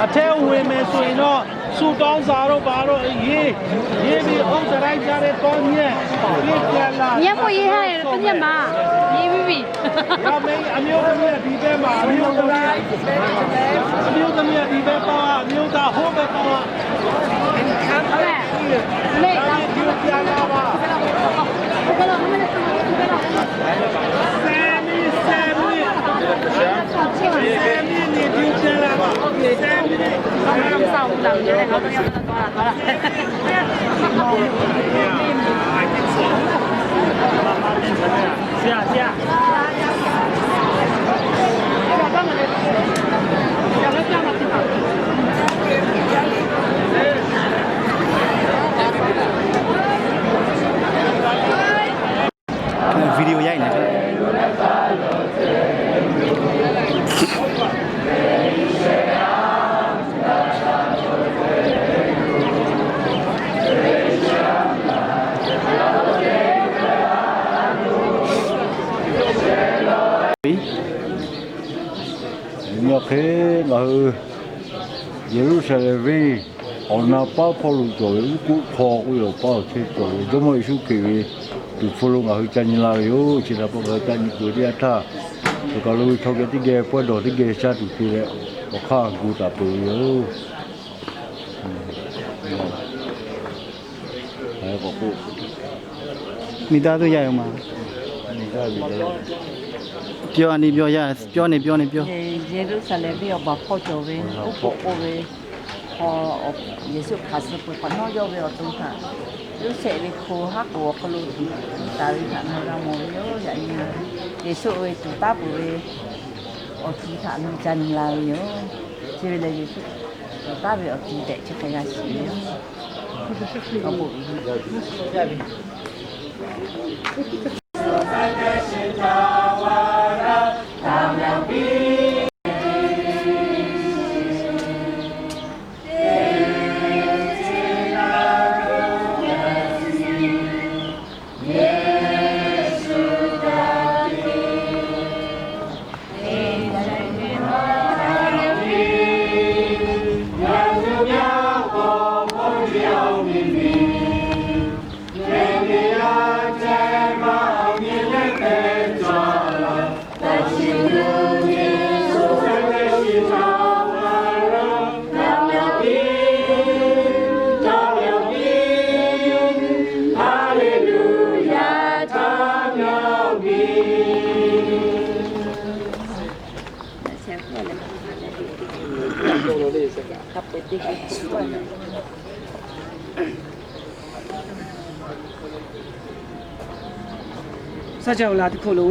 အထဲဝင်မယ်ဆိုရင်တော့ ဆုတောင်းစာတို့ဘာတို့ ရေးရေးပြီး ဥသရိုက်ကြတဲ့ကောင်းကြီးရဲ့ ပြည့်ပြန်လာ မျက်မှောက်ရေးထားတယ် တမျက်မှာ ရေးပြီးပြီ ။ရမင်းအမျိုးသမီးကဒီဘက်မှာ အမျိုးသမီးက အမျိုးသမီးကဒီဘက်ပါ အမျိုးသားဟိုဘက်ပါ ဟုတ်ကဲ့ မင်း ဒီပြန်လာပါ ဆယ်မိနစ် ဆယ်မိနစ် ဆယ်မိနစ်နေ ဒီပြန်လာပါ ဆယ်မိနစ် မစောင့်ဘူးလား မပြောနဲ့ ငါတို့ရောက်တော့ သွားတာ သွားတာ ဆရာ ဆရာ Video ရိုက်နေတယ်။ ညီၶ ngaˬ hui Yeˍruˆsaˍlehnˍ venˇ awˬ na paˉ hpawˇ lo cawˬ ve uˉ kuˆ hk'aw k'oˆ ve awˬ paˇ awˬ chehˇ cawˬ ve Jawˇmawˇ Yeˍsuˆ Hkriꞈ ve tuˍ hpfuh lo ngaˬ hui ca nyi la ve yoˬ. Chi htaꞈ pa taw ca nyi peuˬ teˇ yanˇ htaˇ, choˬ kaˬ lo ve chaw geh teˇ geh pawehˇ dawˬ teˇ geh sha tuˬ te leh, awˬ hk'aˇ gu taˍ peuˬ ve yoˬ. မိသားစု ရရုံပါ။ ပြောနေ ပြောရ ပြောနေ ပြောနေ ပြော။ Yeˍruˆsaˍlehnˍ venˇ awˬ baˬ hpawˇ cawˬ ve uˉ kuˆ k'oˆ ve hk'aw, Yeˍsuˆ hkanˍ suh peuˬ hk'awꞈ nawˉ yawˇ ve awˬ to htaꞈ, Yoˇsehꞈ ve hko haˉ k'oˍ awˬ hk'aw lo tuˍ taˍ ve htaꞈ ngaˬ hui g'a mawˬ ve yoˬ. Yaꞈ nyi Yeˍsuˆ ve tuˍ taˉ peuˬ ve awˬ ti htaꞈ ngaˬ hui ca nyi la ve yoˬ. Chi ve lehˬ, Yeˍsuˆ tuˍ taˉ ve awˬ ti tehꞈ chi hk'e g'a shiˍ ve yoˬ. Saˍjaˇ oˬ laˬ teˇ hk'oˆ lo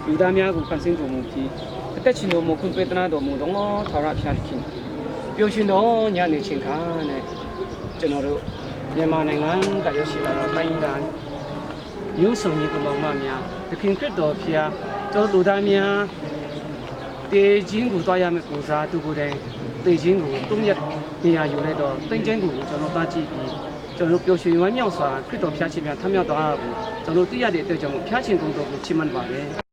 လူသားများကို ဖန်ဆင်းတော်မူပြီး အသက်ရှင်တော်မူ ခွင့်ပေးသနားတော်မူသော ထာဝရဘုရားသခင် ပျော်ရွှင်သော ညနေအချိန်ခါနဲ့ ကျွန်တော်တို့ မြန်မာနိုင်ငံက ရောက်ရှိလာသော တိုင်းရင်းသား မျိုးစုံညီအစ်ကိုမောင်နှမများ သခင်ခရစ်တော်ဘုရား ကျွန်တော်တို့လူသားများ သေခြင်းကို သွားရမယ့်ကိုယ်စား သူကိုယ်တိုင် သေခြင်းကို အဆုံးအဖြတ် နေရာယူလိုက်သော သင်္ချိုင်းကို ကျွန်တော်တို့ သွားကြည့်ပြီး ကျွန်တော်တို့ ပျော်ရွှင်ဝမ်းမြောက်စွာ ခရစ်တော်ဘုရားရှင်ပြန်ထမြောက်သွားတာကို ကျွန်တော်တို့ တွေ့ရတဲ့အတွက်ကြောင့်မို့ ဘုရားရှင်ကိုယ်တော်ကို ချီးမွမ်းပါတယ်။